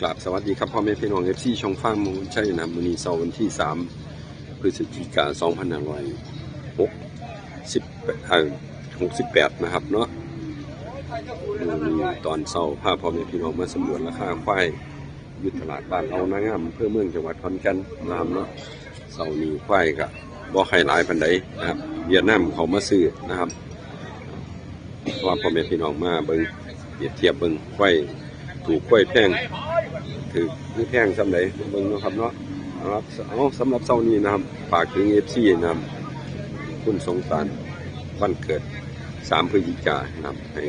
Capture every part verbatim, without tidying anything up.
ครับ สวัสดีครับพ่อแม่พี่น้องเอฟซีช่องฟาร์มมงคลชัยนะครับ มื้อนี้เสาร์วันที่สามพฤศจิกาสองพันห้าร้อยหกสิบเอ่อหกสิบแปดนะครับเนาะ มื้อนี้ตอนเช้าพาพ่อแม่พี่น้องมาสำรวจราคาควายอยู่ตลาดบ้านเรานางาม อำเภอเมือง จังหวัดขอนแก่นนะครับเนาะ เสาร์นี้ควายก็บ่ให้หลายปานใดนะครับ เวียดนามเขามาซื้อนะครับ เพราะว่าพ่อแม่พี่น้องมาเบิ่ง เปรียบเทียบเบิ่งควายถูกควายแพง ถืกหรือแพงส่ำใดมาเบิ่งเนาะครับเนาะ ครับ เอา สำหรับเช้านี้นะครับ ฝากถึงเอฟซีนะครับ คุณสงกรานต์วันเกิดสามพฤศจิกานะครับ ให้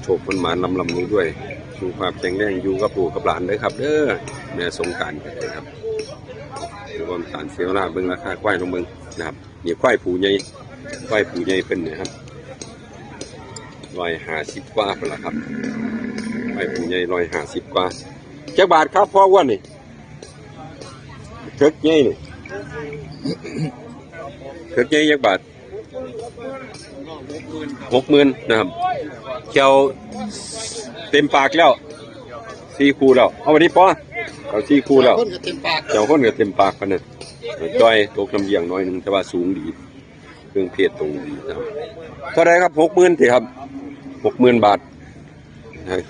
โชคๆ หมานๆ ร่ำๆ รวยๆ สุขภาพแข็งแรง อยู่กับลูกกับหลานเด้อครับเด้อ แม่สงกรานต์กันเลยครับ เดี๋ยวผมสารเสียเวลาเบิ่งราคาควายลองเบิ่งนะครับ นี่ควายผู้ใหญ่ ควายผู้ใหญ่เพิ่นนะครับ ร้อยห้าสิบกว่าเพิ่นล่ะครับ ควายผู้ใหญ่ร้อยห้าสิบกว่า จักบาทครับพ่ออ้วนนี่ เถิกใหญ่นี่ เถิกใหญ่จักบาท หกหมื่นนะครับ เขียวเต็มปากแล้ว สี่คู่แล้ว เอาวันนี้ปอ เอาสี่คู่แล้ว คนก็เต็มปาก เจ้าคนก็เต็มปากปานนั้น จ้อยตกน้ำเลี้ยงหน่อยหนึ่ง แต่ว่าสูงดี เครื่องเพศตรงดีนะครับ เท่าไหร่ครับ หกหมื่นติครับ หกหมื่นบาท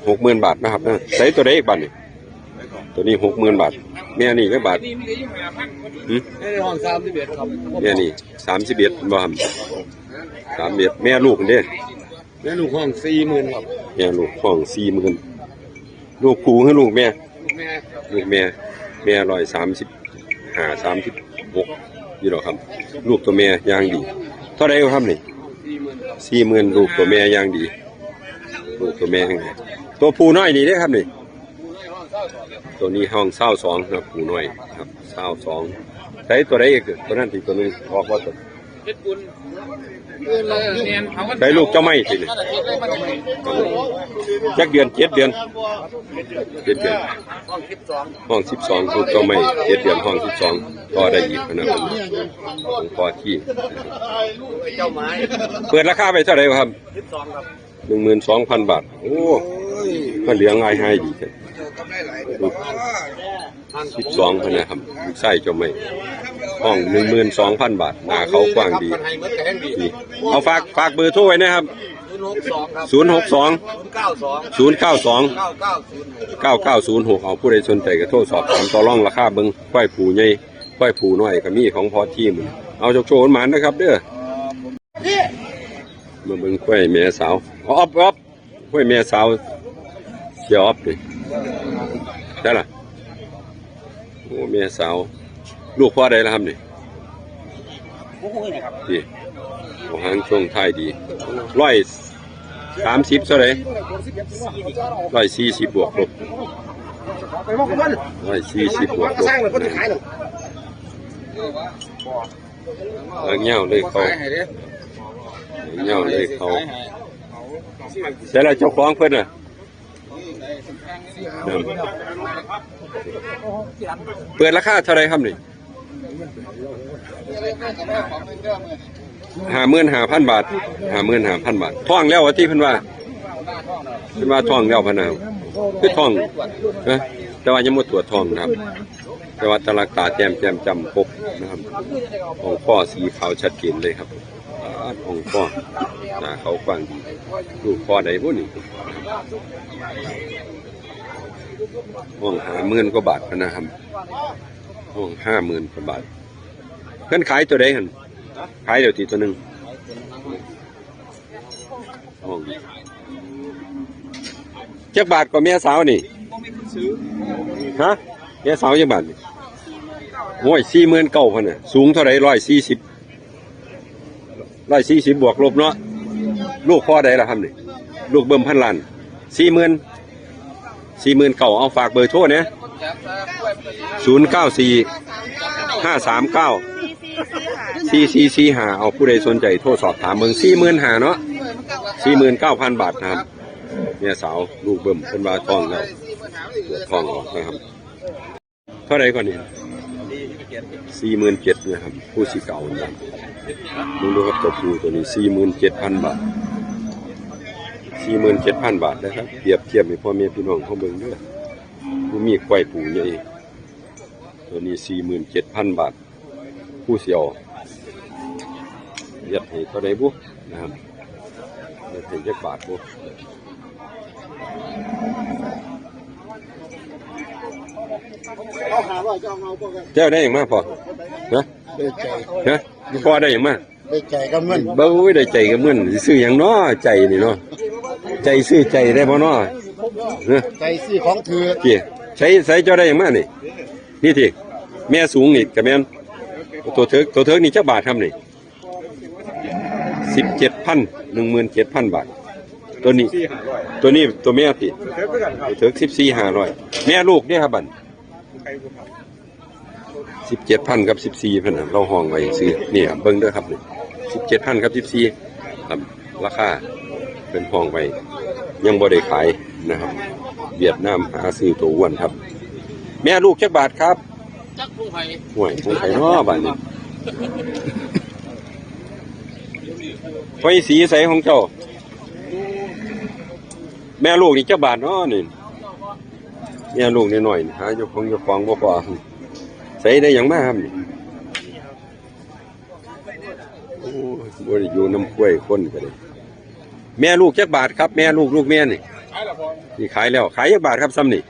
หกหมื่นบาทนะครับนะ ใส่ตัวใดอีกบาทนี่ ตัวนี้หกหมื่นบาท แม่นี่จักบาท หึ ในห้องสามสิบเอ็ดครับ แม่นี่สามสิบเอ็ดบ่ครับ สามสิบเอ็ด แม่ลูกเด้ แม่ลูกห้องสี่หมื่นครับ แม่ลูกห้องสี่หมื่น ลูกผู้คือลูกแม่ แม่ ลูกแม่ แม่ร้อยสามสิบห้า สามสิบหก อยู่ดอกครับ ลูกตัวแม่อย่างดี เท่าไหร่ครับนี่ สี่หมื่นครับ สี่หมื่น ลูกตัวแม่อย่างดี ลูกตัวแม่อย่างดี ตัวผู้น้อยนี่เด้ครับนี่ ตัวนี้ห้องซาวสองครับ ผู้น้อยครับ ซาวสอง ใส่ตัวใดอีก ตัวนั้นอีกตัวหนึ่ง ออกว่าตัว เฮ็ดบุญ ใส่ลูกเจ้าไม้สินี่ จักเดือน เจ็ดเดือน เจ็ดเดือน ห้องสิบสอง ลูกเจ้าไม้ เจ็ดเดือน ห้องสิบสอง ต่อได้อีกนะครับ ของพ่อที่ เจ้าไม้ เปิดราคาไปเท่าไหร่ครับ สิบสองครับ หนึ่งหมื่นสองพันบาท โอ้ ก็เหลืองอายหายดีแท้ สิบสองพันนะครับ ลูกไส้เจ้าไม่ ห้องหนึ่งหมื่นสองพันบาท หน้าเขากว้างดี นี่ เอาฝาก ฝากเบอร์โทรไว้นะครับ ศูนย์หกสองครับ ศูนย์หกสอง ศูนย์เก้าสอง ศูนย์เก้าสอง เก้าเก้าศูนย์หก เก้าเก้าศูนย์หก เอาผู้ใดสนใจก็โทรสอบถามต่อรองราคาเบิ่ง ควายผู้ใหญ่ ควายผู้น้อยก็มีของพ่อที่มื้อนี้ เอาโชคๆ หมานๆ นะครับเด้อ มาเบิ่งควายแม่สาว ออบ ออบ ควายแม่สาว เสียออบนี่ ได้ล่ะ โอ้ แม่สาว ลูกพ่อใดล่ะครับนี่ บ่ฮู้เลยครับ นี่ โอ้ หางช่วงท้ายดี ร้อยสามสิบเท่าไหร่ ร้อยสี่สิบบวกลบ ร้อยสี่สิบบวกลบ หางยาวเลยเขา หางยาวเลยเขา แต่ละเจ้าของเพิ่นน่ะ เปิดราคาเท่าไหร่ครับนี่ ห้าหมื่นห้าพันบาท ห้าหมื่นห้าพันบาท ท้องแล้วว่าที่เพิ่นว่า เพิ่นว่าท้องแล้วพะนะ คือท้องนะ แต่ว่ายังบ่ตรวจท้องนะครับ แต่ว่าตาลักตาแจ่มแจ่มจ้ำครบนะครับ อ่องข้อสีขาวชัดเจนเลยครับ อ่องข้อ หน้าเขากว้างดี ลูกพ่อใดบุนี่ ห้องห้าหมื่นกว่าบาทพะนะครับ ห้องห้าหมื่นกว่าบาท เพิ่นขายตัวใดหั่น ขายเดี๋ยวทีตัวหนึ่ง ห้อง จักบาทก็แม่สาวนี่ ฮะ แม่สาวจักบาทนี่ โอ้ย สี่หมื่นเก้าพันน่ะ สูงเท่าไหร่ ร้อยสี่สิบ ร้อยสี่สิบ บวกลบเนาะ ลูกพ่อใดล่ะครับนี่ ลูกเบิ่มพันล้าน สี่หมื่น สี่หมื่นเก้า เอาฝากเบอร์โทรเนี่ย ศูนย์เก้าสี่ ห้าสามเก้า สี่สี่สี่ห้า เอาผู้ใดสนใจโทรสอบถามเบิ่ง สี่หมื่นห้าเนาะ สี่หมื่นเก้าพันบาทนะครับ แม่สาวลูกเบิ่มเพิ่นว่าท้องแล้ว ตรวจท้องออกนะครับ เท่าไหร่ก่อนนี่ สี่หมื่นเจ็ดนะครับ ผู้สีขาวนะ มึงดูครับ ตัวผู้ตัวนี้ สี่หมื่นเจ็ดพันบาท สี่หมื่นเจ็ดพันบาทนะครับ เปรียบเทียบให้พ่อแม่พี่น้องเขาเบิ่งเด้อ มีควายผูใหญ่ ตัวนี้ สี่หมื่นเจ็ดพันบาท ผู้สิเอาเฮ็ดให้เท่าใดบุนะครับ เฮ็ดให้จักบาทบุ เอาห้าร้อย เจ้าเอาพวกนั้น เจ้าได้หยังมาพ่อ ฮะ ได้ใจ ฮะ พ่อได้หยังมา ได้ใจกับเงิน เบ้ย ได้ใจกับเงิน สิซื้อหยังน้อ ใจนี่เนาะ ใจซื้อใจได้บ่น้อ ฮะ ใจซื้อของถืก เจ้ ใส่ ใส่เจ้าได้หยังมานี่ นี่ติ แม่สูงนี่ก็แม่น ตัวเถิก ตัวเถิกนี่จักบาทครับนี่ สิบเจ็ดพัน หนึ่งหมื่นเจ็ดพันบาท ตัวนี้ ตัวนี้ ตัวแม่ติ ตัวเถิก สิบสี่ห้าร้อย แม่ลูกเด้ครับบัด สิบเจ็ดพันกับ สิบสี่พันน่ะ เราห้องไว้ซื้อ เนี่ย เบิ่งเด้อครับนี่ สิบเจ็ดพันกับ สิบสี่ ครับ ราคาเพิ่นห้องไว้ ยังบ่ได้ขายนะครับ เวียดนามหาซื้อตัวอ้วนครับ แม่ลูกจักบาทครับ จักของไผ ห้วย ของไผน้อบัดนี้ ไฟสีใสของเจ้า แม่ลูกนี่จักบาทน้อนี่ แม่ลูกน้อยๆนี่ หาเจ้าของ เจ้าของบ่พอ ใส่ได้หยังมาครับนี่ โอ้ย บ่ได้อยู่นำควายคนก็ได้ แม่ลูกจักบาทครับ แม่ลูก ลูกแม่นี่ นี่ขายแล้ว ขายจักบาทครับ ซ้ำนี่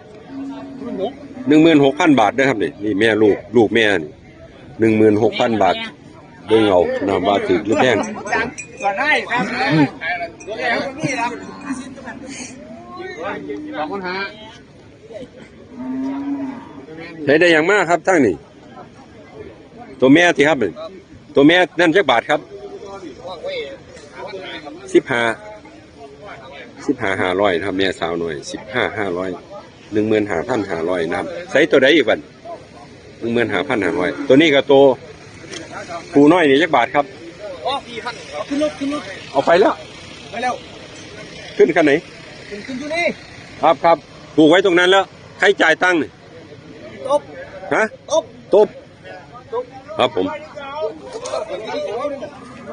หนึ่งหมื่นหกพันบาทนะครับนี่ นี่แม่ลูก ลูกแม่นี่ หนึ่งหมื่นหกพันบาท เบิ่งเอานะว่าถืกหรือแพง ใช้ได้หยังมาครับทั้งนี้ ตัวแม่ติครับ ตัวแม่นั่นจักบาทครับ สิบห้า สิบห้า ห้าร้อยนะครับ แม่สาวน้อย สิบห้า ห้าร้อย หนึ่งหมื่นห้าพันห้าร้อยนะครับ ใส่ตัวใดอีกบัด หนึ่งหมื่นห้าพันห้าร้อย ตัวนี้ก็ตัวผู้น้อยนี่จักบาทครับ อ๋อ สี่พัน เอาขึ้นรถ ขึ้นรถ เอาไปแล้ว ไปแล้ว ขึ้นคันไหน ขึ้น ขึ้นอยู่นี่ ครับ ครับ ผูกไว้ตรงนั้นแล้ว ใครจ่ายตังค์นี่ ตบ ฮะ ตบ ตบ ครับผม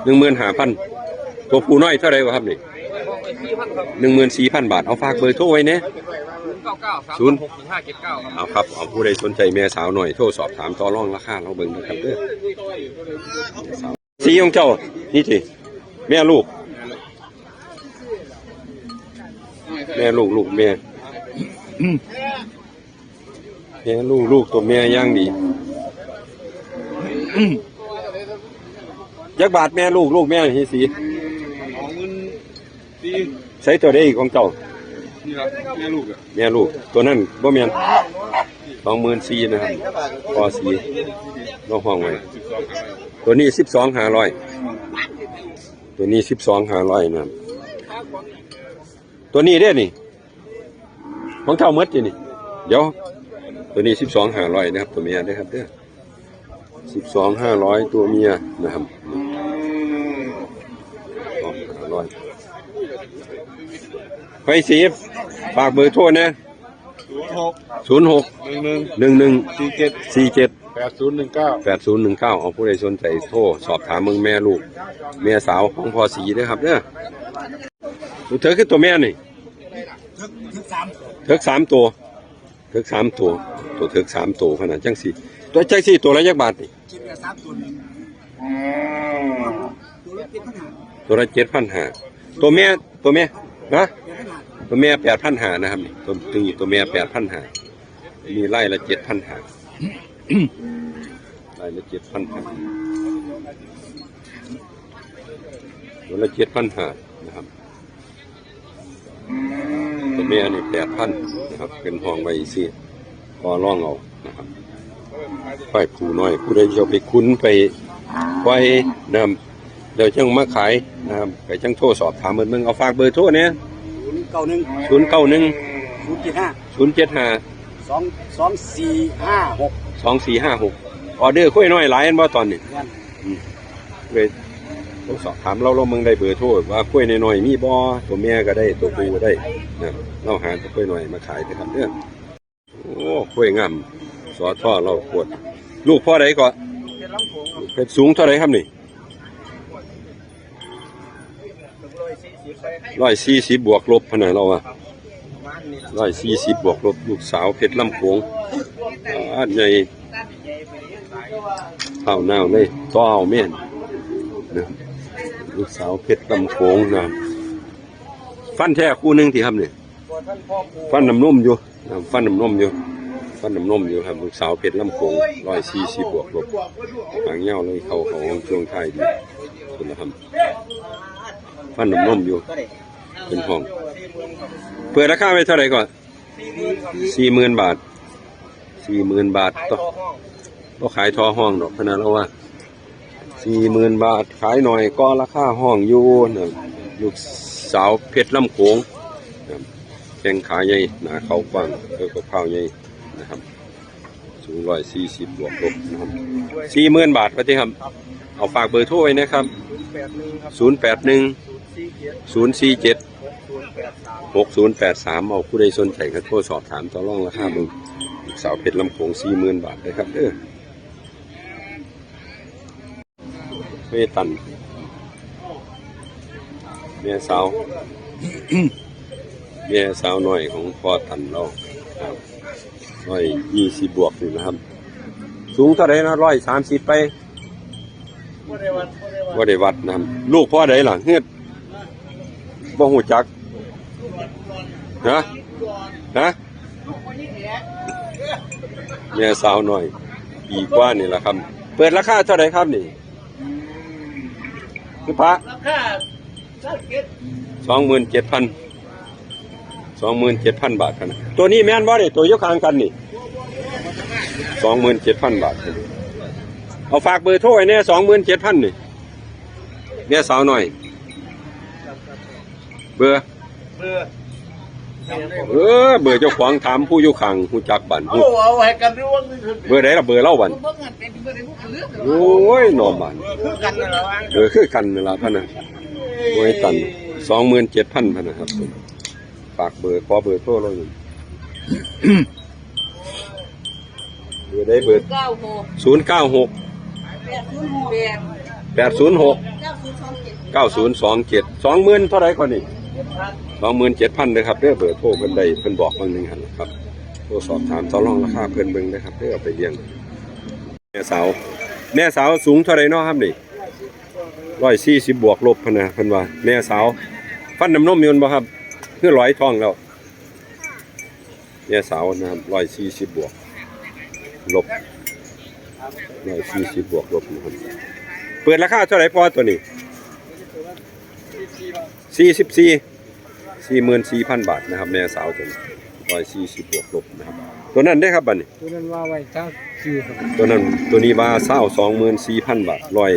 หนึ่งหมื่นห้าพัน ตัวผู้น้อยเท่าไหร่วะครับนี่ หนึ่งหมื่นสี่พันบาท เอาฝากเบอร์โทรไว้เนี่ย ศูนย์เก้าเก้า สามสองหก สี่ห้าเจ็ดเก้า ครับ เอาครับ เอาผู้ใดสนใจแม่สาวน้อย โทรสอบถามต่อรองราคาเราเบิ่งนะครับเด้อ สีของเจ้า นี่สิ แม่ลูก แม่ลูก ลูกแม่ แม่ลูก ลูกตัวแม่ย่างดี จักบาทแม่ลูก ลูกแม่นี่สี สองหมื่นสี่ ใส่ตัวใดอีกของเจ้า นี่ครับ แม่ลูกอะ แม่ลูก ตัวนั้นบ่แม่น สองหมื่นสี่นะครับ พอสี เราห้องไว้ ตัวนี้ สิบสองห้าร้อย ตัวนี้ สิบสองห้าร้อยนะครับ ตัวนี้เด้นี่ ของเจ้าหมดอยู่นี่ เดี๋ยว ตัวนี้ สิบสองห้าร้อยนะครับ ตัวเมียนะครับเด้อ สิบสองห้าร้อย ตัวเมียนะครับ สองห้าร้อย ไปสิ ฝากเบอร์โทรนะ ศูนย์หก ศูนย์หก หนึ่งหนึ่ง หนึ่งหนึ่ง สี่เจ็ด สี่เจ็ด แปดศูนย์หนึ่งเก้า แปดศูนย์หนึ่งเก้า เอาผู้ใดสนใจโทรสอบถามเบิ่งแม่ลูก แม่สาวของพ่อสีเด้อครับเด้อ ตัวเถิกคือตัวแม่นี่ เถิกสามตัว เถิกสามตัว ตัวเถิกสามตัว ขนาดจังสี่ ตัวจังสี่ ตัวละจักบาทนี่ คิดว่าสามตัวหนึ่ง ตัวละเจ็ดพันห้า ตัวละเจ็ดพันห้า ตัวแม่ ตัวแม่ ฮะ ตัวแม่แปดพันห้านะครับนี่ ตัว ตัว ตัวแม่แปดพันห้า มีไร่ละเจ็ดพันห้า ไร่ละเจ็ดพันห้า ตัวละเจ็ดพันห้านะครับ ตัวแม่นี่แปดพันนะครับ เป็นห้องไว้ซื่อ ต่อรองเอานะครับ ไปผู้น้อย ผู้ใดจะไปคุ้นไปปล่อยนะครับ เดี๋ยวจังมาขายนะครับ ไปจังโทรสอบถามเพิ่นเบิ่ง เอาฝากเบอร์โทรเนี่ย ศูนย์เก้าหนึ่ง ศูนย์เก้าหนึ่ง ศูนย์เจ็ดห้า ศูนย์เจ็ดห้า สอง สองสี่ห้าหก สองสี่ห้าหก ออเดอร์ควายน้อยหลายแม่นบ่ตอนนี้ แม่น อืม เลยโทรสอบถามเรา เราเบิ่งได้เบอร์โทรว่าควายน้อยๆมีบ่ ตัวแม่ก็ได้ ตัวผู้ก็ได้นะ เราหาแต่ควายน้อยมาขายนะครับเด้อ โอ้ ควายงาม สอทอเราโคตร ลูกพ่อใดก็ เพชรสูงเท่าไหร่ครับนี่ ร้อยสี่สิบ บวกลบพะนะเราอะ ร้อยสี่สิบบวกลบ ลูกสาวเพชรลำโขง อาดใหญ่ เท่าหน้าเลย ต่อเอาแม่นนะ ลูกสาวเพชรลำโขงนะ ฟันแท้คู่หนึ่งที่ครับเนี่ย ฟันน้ำนมอยู่นะ ฟันน้ำนมอยู่ ฟันน้ำนมอยู่ครับ ลูกสาวเพชรลำโขง ร้อยสี่สิบบวกลบ หางยาวเลย เข้าของช่วงท้ายดี คุณนะครับ ฟันน้ำนมอยู่ เป็นห้อง เปิดราคาไว้เท่าไหร่ก่อน สี่หมื่นบาท สี่หมื่นบาทต่อ บ่ขายทอห้องดอกพะนะ เราว่า สี่หมื่นบาท ขายหน่อยก็ราคาห้องอยู่นะ ลูกสาวเพชรลำโขงนะ แข้งขาใหญ่ หน้าเขากว้าง เออ กับข้าวใหญ่นะครับ สูงร้อยสี่สิบบวกลบนะครับ สี่หมื่นบาท ว่าติครับ เอาฝากเบอร์โทรไว้นะครับ ศูนย์แปดหนึ่งครับ ศูนย์แปดหนึ่ง ศูนย์สี่เจ็ด ศูนย์สี่เจ็ด หกศูนย์แปดสาม หกศูนย์แปดสาม เอาผู้ใดสนใจก็โทรสอบถามต่อรองราคาเบิ่ง ลูกสาวเพชรลำโขง สี่หมื่นบาทนะครับ เด้อ เมตัน แม่สาว แม่สาวน้อยของพ่อตันเราครับ ร้อยยี่สิบบวกนี่นะครับ สูงเท่าไหร่นะ ร้อยสามสิบไป บ่ได้วัด บ่ได้วัด บ่ได้วัดนะครับ ลูกพ่อใดล่ะ เฮ็ด บ่ฮู้จัก ฮะ ฮะ แม่สาวน้อย ปีกว่านี่แหละครับ เปิดราคาเท่าไหร่ครับนี่ คือพระ ราคา สองหมื่นเจ็ดพัน สองหมื่นเจ็ดพันบาทครับนะ ตัวนี้แม่นบ่นี่ ตัวอยู่ข้างกันนี่ สองหมื่นเจ็ดพันบาทครับ เอาฝากเบอร์โทรไว้แน่ สองหมื่นเจ็ดพันนี่ แม่สาวน้อย เบอร์ เบอร์ เออ เบอร์เจ้าของ ถามผู้อยู่ข้าง ฮู้จักบ้าน เอา ฮู้ เอาให้กันดูว่าคือ เบอร์ใดล่ะ เบอร์เล่าบ้าน เบิ่งกันเป็นเบอร์ใดพวกกันเลือกเลย โอ้ย หน่อบ้าน คือกันนั่นแหละวะ เบอร์คือกันนั่นล่ะพะนะ โอ้ย ตัน สองหมื่นเจ็ดพันพะนะครับ ฝากเบอร์ ขอเบอร์โทรเราอยู่ เบอร์ใด เบอร์ เก้าหก ศูนย์เก้าหก แปดศูนย์หก แปดศูนย์หก เก้าศูนย์สองเจ็ด เก้าศูนย์สองเจ็ด สองหมื่นเท่าไหร่ก่อนนี่ สองหมื่นเจ็ดพันเด้อครับเด้อ เบอร์โทรเพิ่นได้ เพิ่นบอกบางหนึ่งหั่นล่ะครับ โทรสอบถามต่อรองราคาเพิ่นเบิ่งนะครับเด้อ เอาไปเลี้ยง แม่สาว แม่สาวสูงเท่าไหร่เนาะครับนี่ ร้อยสี่สิบบวกลบพะนะ เพิ่นว่า แม่สาว ฟันน้ำนมอยู่บ่ครับ คือลอยท้องแล้ว แม่สาวนะครับ ร้อยสี่สิบบวกลบ ร้อยสี่สิบบวกลบนะครับ เปิดราคาเท่าไหร่พ่อตัวนี้ สี่สิบสี่ สี่หมื่นสี่พันบาทนะครับ แม่สาวตัวนี้ ร้อยสี่สิบบวกลบนะครับ ตัวนั้นได้ครับบัดนี้ ตัวนั้นว่าไว้เศร้าสี่ครับ ตัวนั้น ตัวนี้ว่าเศร้า สองหมื่นสี่พันบาท ร้อย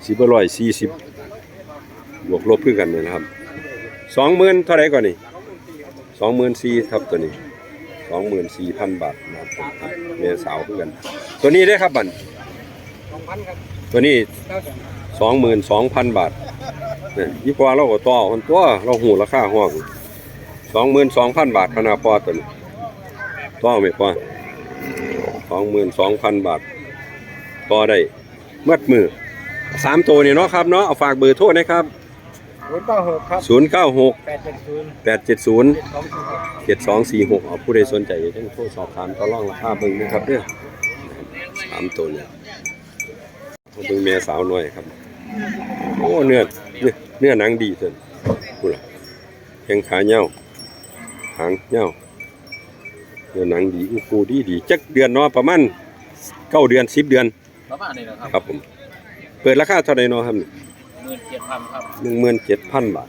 สิบ ร้อยสี่สิบ บวกลบคือกันเลยนะครับ สองหมื่นเท่าไหร่ก่อนนี่ สองหมื่นสี่ครับตัวนี้ สองหมื่นสี่พันบาทนะครับผม แม่สาวคือกัน ตัวนี้ได้ครับบัด สองพันครับ ตัวนี้ เก้าแสน สองหมื่นสองพันบาท เนี่ย อีพ่อเราก็ต่อคนตัว เราฮู้ราคาห้อง สองหมื่นสองพันบาทพะนะพ่อตัวนี้ ต่อไหมพ่อ สองหมื่นสองพันบาท ต่อได้ เมิดมือ สามตัวนี่เนาะครับเนาะ เอาฝากเบอร์โทรนะครับ ศูนย์เก้าหก ครับ ศูนย์เก้าหก แปดเจ็ดศูนย์ แปดเจ็ดศูนย์ เจ็ดสองสี่หก เจ็ดสองสี่หก เอาผู้ใดสนใจก็โทรสอบถามต่อรองราคาเบิ่งนะครับเด้อ สามตัวเนี่ย มาเบิ่งแม่สาวน้อยครับ โอ้ เนื้อ เนื้อ เนื้อหนังดีเพิ่น พู้นล่ะ แข้งขายาว หางยาว เนื้อหนังดี อู้ ฟูดีดี จักเดือนเนาะ ประมาณเก้าเดือน สิบเดือน ประมาณนี้แหละครับ ครับผม เปิดราคาเท่าไหร่เนาะครับ หมื่นเจ็ดพันครับ หนึ่งหมื่นเจ็ดพันบาท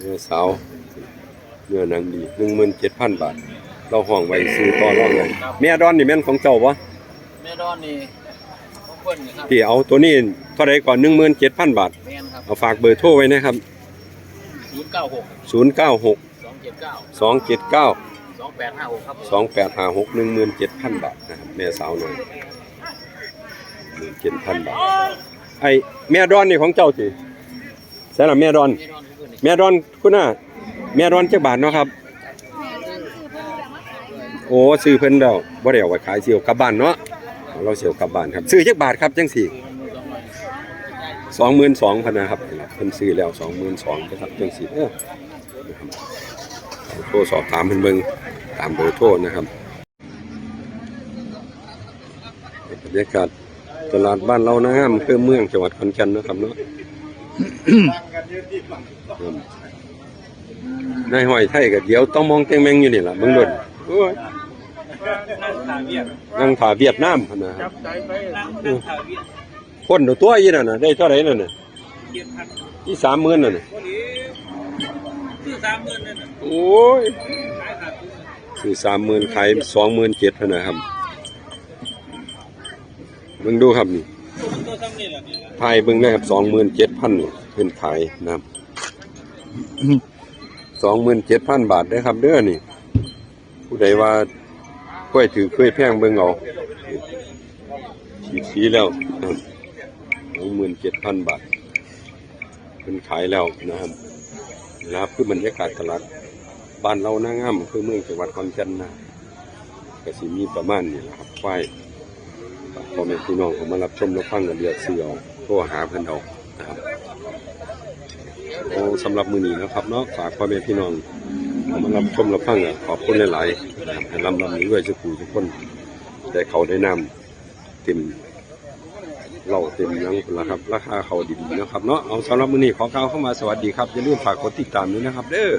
แม่สาว เนื้อหนังดี หนึ่งหมื่นเจ็ดพันบาท เราห้องไว้ซื้อต่อรองเลย ครับ แม่ดอนนี่แม่นของเจ้าบ่ แม่ดอนนี่ของเพิ่นนี่ครับ ที่เอาตัวนี้เท่าไหร่ก่อน หนึ่งหมื่นเจ็ดพันบาท แม่นครับ เอาฝากเบอร์โทรไว้นะครับ ศูนย์เก้าหก ศูนย์เก้าหก สองเจ็ดเก้า สองเจ็ดเก้า สองแปดห้าหก ครับผม สองแปดห้าหก หนึ่งหมื่นเจ็ดพันบาทนะครับ แม่สาวน้อย หนึ่งหมื่นเจ็ดพันบาท ไอ้แม่ดอนนี่ของเจ้าติ ใช่ล่ะแม่ดอน แม่ดอนของเพิ่นนี่ แม่ดอนคุณน่ะ แม่ดอนจักบาทเนาะครับ โอ้ ซื้อเพิ่นแล้ว บ่ได้เอาไปขาย สิเอากลับบ้านเนาะ เราสิเอากลับบ้านครับ ซื้อจักบาทครับจังสี่ สองหมื่นสองพันนะครับ เพิ่นซื้อแล้ว สองหมื่นสองนะครับ จังสี่ เออ นะครับ โทรสอบถามเพิ่นเบิ่งตามเบอร์โทรนะครับ บรรยากาศตลาดบ้านลาวนาอำเภอเมืองจังหวัดขอนแก่นนะครับเนาะ นายห้อยไทยก็เดี๋ยวต้องมองแตงแมงอยู่นี่ล่ะเบิ่งโลด โอ้ย นั่งถ่าเวียดนามหั่นนะครับ คนตัวอีนั่นน่ะ ได้เท่าไหร่นั่นน่ะ อีสามหมื่นนั่นน่ะ โอ้ย ซื้อสามหมื่นขายสองหมื่นเจ็ดพันนะครับ เบิ่งดูครับนี่ ถ่ายเบิ่งนะครับ สองหมื่นเจ็ดพันนี่เพิ่นขายนะครับ สองหมื่นเจ็ดพันบาทเด้อครับเด้อนี่ ผู้ใดว่าค่อยถือค่อยแพงเบิ่งเอา สีสีแล้ว สองหมื่นเจ็ดพันบาท เพิ่นขายแล้วนะครับ นะครับ คือบรรยากาศตลาดบ้านลาวนาอำเภอเมืองจังหวัดขอนแก่นนะ ก็สิมีประมาณนี้แหละครับ ควาย ฝากพ่อแม่พี่น้องเข้ามารับชมรับฟังกัน เลือกซื้อเอา โทรหาเพิ่นเอานะครับ โอ้ สำหรับมื้อนี้นะครับเนาะ ฝากพ่อแม่พี่น้องเข้ามารับชมรับฟังกัน ขอบคุณหลายๆนะครับ ให้ร่ำๆรวยๆทุกผู้ทุกคน ได้เข้าได้น้ำเต็มเหล้าเต็มหยังพุ้นล่ะครับ ราคาเข้าดีๆนะครับเนาะ เอา สำหรับมื้อนี้ขอกล่าวคำว่าสวัสดีครับ อย่าลืมฝากกดติดตามด้วยนะครับเด้อ